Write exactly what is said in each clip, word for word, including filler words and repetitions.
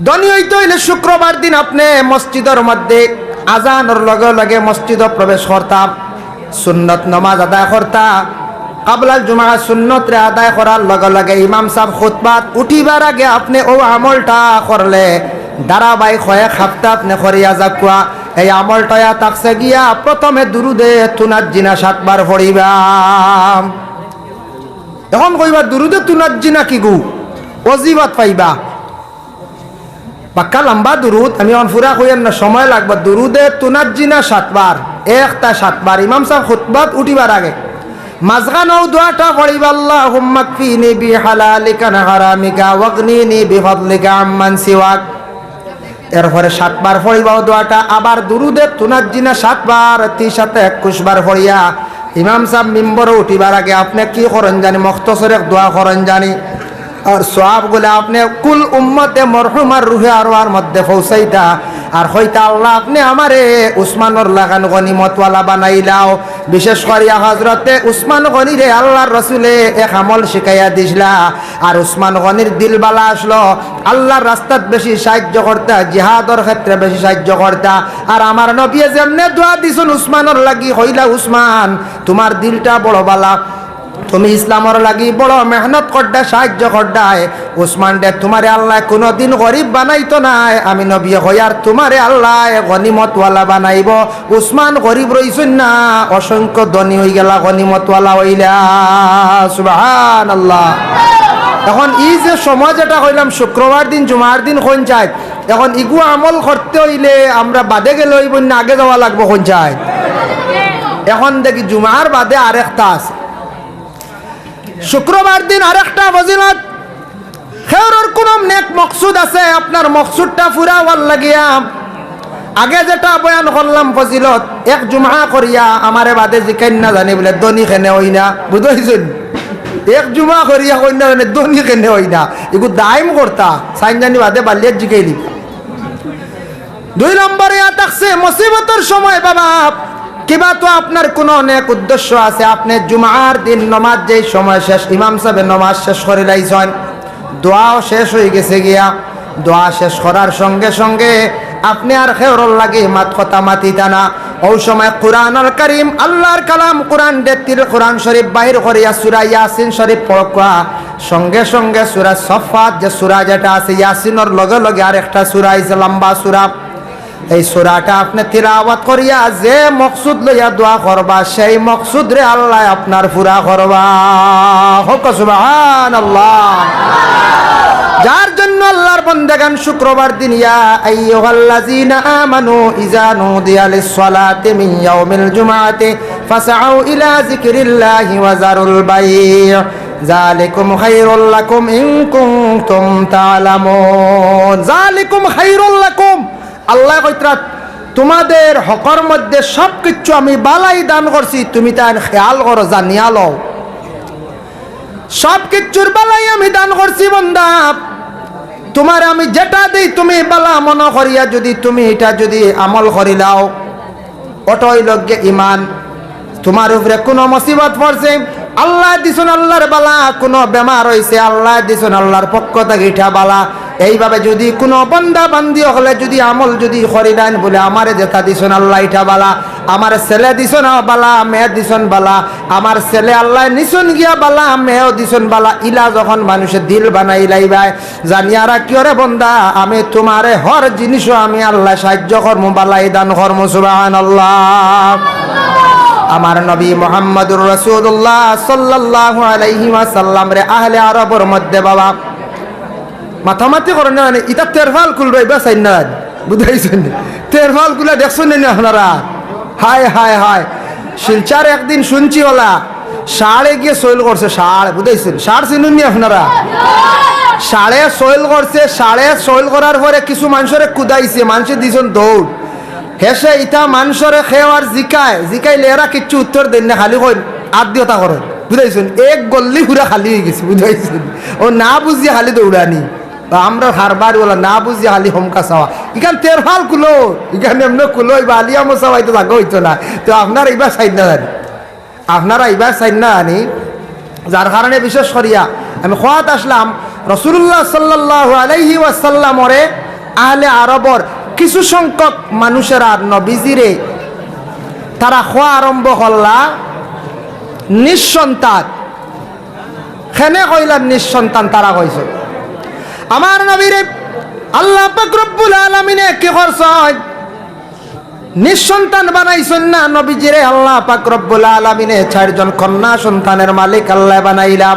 ধনী অইতে অইলে শুক্রবার দিন আপনে মসজিদর মধ্যে আজানর লগে লগে মসজিদো প্রবেশ করতা, সুন্নত নমাজ আদায় করতা, কাবলাল জুমা সুন্নতরে আদায় করার লগে লগে ইমাম সাব খুতবাত উঠিবার আগে আপনে অউ আমলটা করলে ধারাবাহিক কয়েক হাপ্তা আপনে করিয়া যাউক্কা। এই আমলটা অইয়া থাকছে গিয়া প্রথমে দুরুদে তুনাজ্জিনা সাতবার পড়িবা। এখন কইবা, "দুরুদে তুনাজ্জিনা কিগু?" অজিবাত পাইবা। বাক্কা লম্বা দুরুদ, আমি এখন পুরা কইয়ার না, সময় লাগবো। দুরুদে তুনাজ্জিনা সাতবার, একটা সাতবার, ইমাম সাব খুতবাত উঠিবার আগে। মাঝখানো দোয়াটা পড়িবা, "আল্লাহুম্মা কফিনি বিহালালিকা আন হারামিকা ওয়াগনিনি বিফাদলিকা আম্মান সিওয়াক।" এরপরে সাতবার পড়িবা অউ দোয়াটা, আবার দুরুদে তুনাজ্জিনা সাতবার, তিন সাতে একুশ বার পড়িয়া ইমাম সাব মিম্বরো উঠিবার আগে আপনে কি করইন জানি, মখতসর এক দোয়া করইন জানি। আর সওয়াবগুলা আপনে কুল উম্মতে মরহুমার রুহে আরওয়ার মধ্যে পৌঁছাইতা। আর কইতা, "আল্লাহ, আপনে আমারে উসমানর লাখান গনিমতওয়ালা বানাইলাও।" বিশেষ করিয়া হজরতে উসমান গনিরে আল্লাহর রসুলে এক আমল শিখাইয়া দিছলা। আর উসমান গনির দিল বালা আছলো, আল্লাহর রাস্তাত বেশি সাহায্য করতা, জিহাদর ক্ষেত্রে বেশি সাহায্য করতা। আর আমার নবীয়ে যেমনে দোয়া দিছইন উসমানর লাগি, কইলা, "উসমান, তুমার দিলটা বড় বালা, তুমি ইসলামর লাগি বড় মেহনত করডা, সাহায্য করডায়। উসমান রে, তুমারে আল্লায় কুনুদিন গরিব বানাইতো নায়।" আমি নবীয়ে কইয়ার, "তুমারে আল্লায় গনিমতওয়ালা বানাইবো।" উসমান গরিব রইছইন না, অসংখ্য ধনী অইগেলা, গনিমতওয়ালা অইলা। সুবহানাল্লাহ। এখন ই যে সময় যেটা কইলাম, শুক্রবার দিন, জুমার দিন কইন চাইত, এখন ইগু আমল করতে অইলে আমরা বাদে গেলে অইবো না, আগে যাওয়া লাগবো কইন চাইত? এখন দেখি জুমার বাদে আরেকটা আছে। শুক্রবার দিন আরেকটা ফজিলত, কেউরর কুনু নেক মকসুদ আছে, আপনার মকসুদটা পুরা অওয়ার লাগিয়া। আগে যেটা বয়ান করলাম ফজিলত, এক জুমা করিয়া আমারে বাদে জিকাইন না জানি বুলে, "ধনী কেনে অই না?" বুঝছইন? এক জুমা করিয়া কইন না জানি, "ধনী কেনে অই না?" ইগু দাইম করতা, চাইন জানি বাদে বালিয়াত জিকাইলি। দুই নম্বরে ইয়া থাকছে মুসিবতর সময় বাবা, কিবা তো আপনার কুনু নেক উদ্দেশ্য আছে, আপনে জুমার দিন নমাজ যেই সময় শেষ, ইমাম সাবে নমাজ শেষ করিলাইছইন, দোয়াও শেষ অইগেছে গিয়া, দোয়া শেষ করার সঙ্গে সঙ্গে আপনে আর কেউরর লাগি মাত কথা মাতিতা না। অউ সময় কুরআনুল কারীম, আল্লাহর কালাম কুরআন, ডেত্তিল কুরআন শরীফ বাহির করিয়া সূরা ইয়াসিন শরীফ পড়উক্কা। সঙ্গে সঙ্গে সূরা সফফাত, যে সূরা যেটা আছে ইয়াসিনর লগে লগে আরেকটা সূরা আইছে, লম্বা সূরা। এই সূরাটা আপনে তিলাওয়াত করিয়া যে মকসুদ লইয়া দোয়া করবা, সেই মকসুদরে আল্লায় আপনার পুরা করবা। কউক্কা সুবহানাল্লাহ। যার জন্য আল্লাহর বন্দেগান শুক্রবার দিন, ইয়া আইয়ুহাল্লাযীনা আমানু ইযা নুদিয়া লিস-সালাতি মিন ইয়াউমিল জুমআতি ফাসআউ ইলা যিকরিল্লাহি ওয়া যারুল বাই', যালিকুম খায়রুল লাকুম ইন কুনতুম তা'লামুন। যালিকুম খায়রুল লাকুম। আল্লায় কইতরা, "তুমাদের হকর মধ্যে সব কিচ্ছু আমি বালাই দান করছি, তুমি তাইন খেয়াল করো, জানিয়া লও। সব কিচ্ছুর বালাই আমি দান করছি, বন্দা। তুমারে আমি যেটা দেই, তুমি বালা মনো করিয়া যুদি তুমি ইটা যুদি আমল করিলাও, অটা অইলো গিয়া ইমান।" তুমার উপরে কুনু মুসিবত পড়ছে, আল্লায় দিছইন আল্লাহর বালা, কুনু বেমার অইছে, আল্লায় দিছইন আল্লাহর পক্ষ থাকি ইটা বালা। এইভাবে যুদি কুনু বান্দা বান্দি অকলে যুদি আমল যুদি করিলাইন বুলে, "আমারে যেটা দিছইন আল্লায় ইটা বালা, আমার ছেলে দিছইন বালা, মেয়ে দিছইন বালা, আমার ছেলে আল্লায় নিছইন গিয়া বালা, মেয়েও দিছইন বালা", ইলা যখন মানুষে দিল বানাইলাইবায়, জানিয়া রাখিও রে বন্দা, আমি তুমারে হর জিনিসও আমি আল্লায় সাহায্য করমু, বালাই দান করমু। সুবহানাল্লাহ। আমার নবী মুহাম্মাদুর রাসূলুল্লাহ সাল্লাল্লাহু আলাইহি ওয়াসাল্লামরে আহলে আরবর মধ্যে বাবা মাতামাতি করইন না, মানে, ইতা তেরফাল খুলরা ইবা চাইন না, বুঝছইন নি? তেরফাল খুলা দেখছইন নি আপনারা? হায়, হায়, হায়। শিলচর একদিন শুনছি অলা, ষাঁড়ে গিয়া সইল করছে, ষাঁড়, বুঝছইন? ষাঁড় চিনইন নি আপনারা? ষাঁড়ে সইল করছে, ষাঁড়ে সইল করার পরে কিছু মানষরে কুদাইছে, মানষে দিছইন দৌড়। হেষে ইতা মানষরে কেউ আর জিকায়, জিকাইলে এরা কিচ্ছু উত্তর দেইন না, খালি কইন, "আত দি অতা করো।" বুঝছইন? এক গল্লি পুরা খালি অইগেছে, বুঝছইন? অউ না বুঝিয়া খালি দৌড়ানি। বা আমরার হারবার অলা না বুঝিয়া খালি হমকা চাওয়া। ইখান তেরফাল খুলো, ইখান এমনে খুলো, ইবা আলিয়া মশা অইতো জাগা অইতো না। তো আপনারা ইবা চাইন না জানি। আপনারা ইবা চাইন না জানি। যার কারণে বিশেষ করিয়া আমি কওয়াত আসলাম, রাসূলুল্লাহ সাল্লাল্লাহু আলাইহি ওয়াসাল্লামরে আহলে আরবর কিছু সংখ্যক মানুষেরা নবীজিরে তারা কওয়া আরম্ভ করলা নিঃসন্তান। কেনে কইলা নিঃসন্তান? তারা কইছে, "আমার নবীরে আল্লাহ পাক রব্বুল আলামিনে কি করছইন? নিঃসন্তান বানাইছইন না নবীজিরে। আল্লাহ পাক রব্বুল আলামিনে চাইরজন কন্যা সন্তানের মালিক আল্লায় বানাইলা।"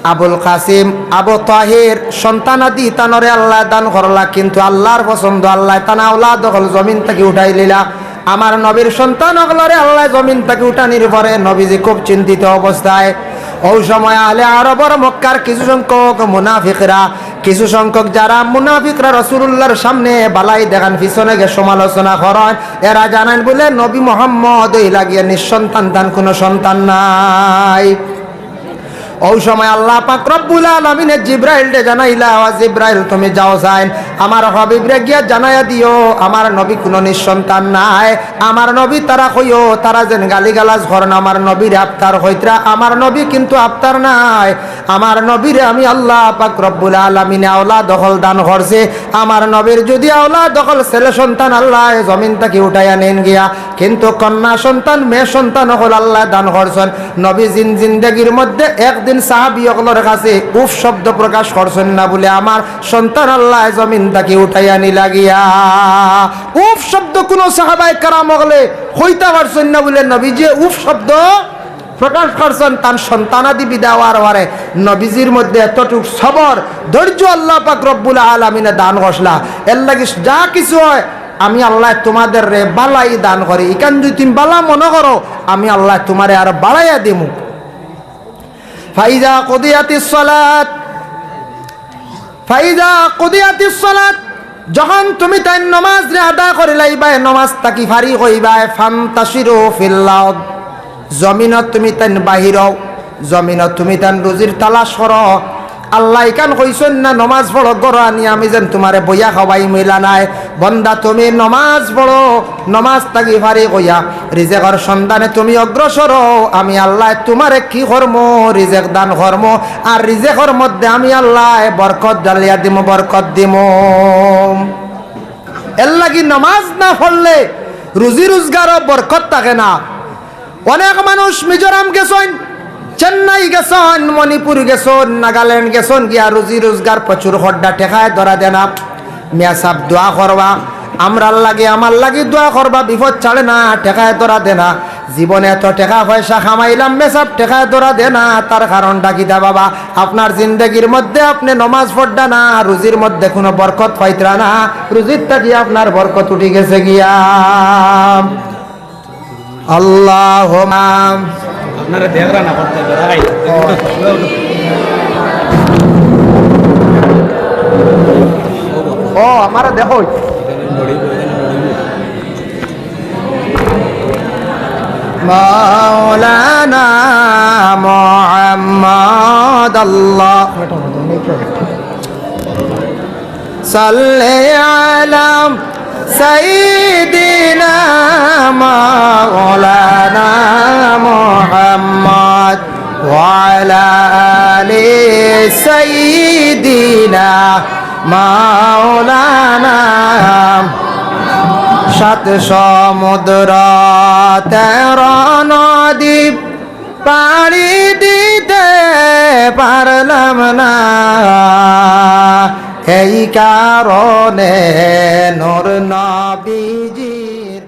আবুল কাসিম, আবু তাহির, সন্তানাদি তানরে আল্লায় দান করলা, কিন্তু আল্লার পছন্দ, আল্লায় তান আওলাদ অকল জমিন থাকি উঠাইলিলা। আমার নবীর সন্তান অকলরে আল্লায় জমিন থাকি উঠানির পরে নবীজি খুব চিন্তিত অবস্থায়। অউ সময় আহলে আরবর মক্কার কিছু সংখ্যক মুনাফিকরা, কিছু সংখ্যক যারা মুনাফিকরা রাসূলুল্লাহর সামনে বালাই দেখান, পিছনে গিয়া সমালোচনা করইন, এরা জানাইন বুলে নবী মুহাম্মদ অইলা গিয়া নিঃসন্তান, তান কুনু সন্তান নাই। অউ সময় আল্লাহ পাক রব্বুল আলামিনে জিব্রাইলরে জানাইলা, "ও জিব্রাইল, তুমি যাও চাইন, আমার হাবিবরে গিয়া জানাইয়া দিও, আমার নবী কুনু নিঃসন্তান নায়।" আমার নবী তারা কইও, তারা যেন গালিগালাজ করইন, আমার নবীরে আফতার কইতরা, আমার নবী কিন্তু আফতার নায়। আমার নবীরে আমি আল্লাহ পাক রব্বুল আলামিনে আওলাদ অকল দান করছি। আমার নবীর যুদি আওলাদ অকল ছেলে সন্তান আল্লায় জমিন থাকি উঠাইয়া নেইন গিয়া, কিন্তু কন্যা সন্তান, মেয়ে সন্তান অকল আল্লায় দান করছইন। নবী জিন জিন্দেগির মধ্যে একদিন সাহাবী অকলর কাছে উফ শব্দ প্রকাশ করছইন না বুলে, "আমার সন্তান আল্লায় জমিন থাকি উঠাইয়া নিলা গিয়া।" উফ শব্দ কুনু সাহাবায়ে কেরাম অকলে কইতা পারছইন না বুলে নবীজিয়ে উফ শব্দ প্রকাশ করছইন। তান সন্তানাদি বিদায় অওয়ার পরে নবীজির মধ্যে এতটুক সবর, ধৈর্য আল্লাহ পাক রব্বুল আলামিনে দান করছলা। এরলাগি যা কিছু অয়, আমি আল্লায় তুমাদেররে বালাই দান করি। ইখান যুদি তুমি বালা মনো করো, আমি আল্লায় তুমারে আরো বাড়াইয়া দিমু। ফাইজা কুদিয়াতিস সালাত, ফাইজা কুদিয়াতিস সালাত, যখন তুমি তাইন নমাজরে আদা করিলাইবায়, নমাজ থাকি ফারিগ অইবায়, ফান্তাশিরু ফিল আরদ, জমিনো তুমি তাইন বাহির অও, জমিনো তুমি তাইন রুজির তালাশ করো। আল্লায় ইখান কইছইন না, নমাজ পড়ো ঘরো আনি আমি যেন তুমারে বইয়া খাওয়াইমু, ইলা নায়। বন্দা, তুমি নমাজ পড়ো, নমাজ থাকি ফারিগ অইয়া রিজেকর সন্ধানে তুমি অগ্রসর অও। আমি আল্লায় তুমারে কি করমু? রিজেক দান করমু। আর রিজেকর মধ্যে আমি আল্লায় বরকত ঢালিয়া দিমু, বরকত দিমু। এরলাগি নমাজ না পড়লে রুজি রুজগারো বরকত থাকে না। অনেক মানুষ মিজোরাম গেছইন, চেন্নাই গেছইন, মণিপুর গেছইন, নাগাল্যান্ড গেছইন, গিয়া রুজি রুজগার প্রচুর কররা, টেকায় ধরা দেনা। মিয়া সাব দোয়া করবা, আমরার লাগি, আমার লাগি দোয়া করবা, বিপদ ছাড়ে না, টেকায় ধরা দেনা। জীবনে এত টেকা পয়সা কামাইলাম, মেসাব টেকায় ধরা দেনা, তার কারণটা কিতা বাবা? আপনার জিন্দেগির মধ্যে আপনে নমাজ পড়রা না, রুজির মধ্যে কুনু বরকত পাইতরা না, রুজির থাকি আপনার বরকত উঠি গেছে গিয়া। আল্লাহুম্মা। আপনারা দেখরা না করতে পারে। ও, আমারে দেখো। মাওলানা মুহাম্মদ আল্লাহ। صل على سيدنا مولانا محمد وعلى آل سيدنا مولانا। সাত সমুদ্র তেরো নদী পাড়ি দিতে পারলাম না, এই কারণে নূর নবীজির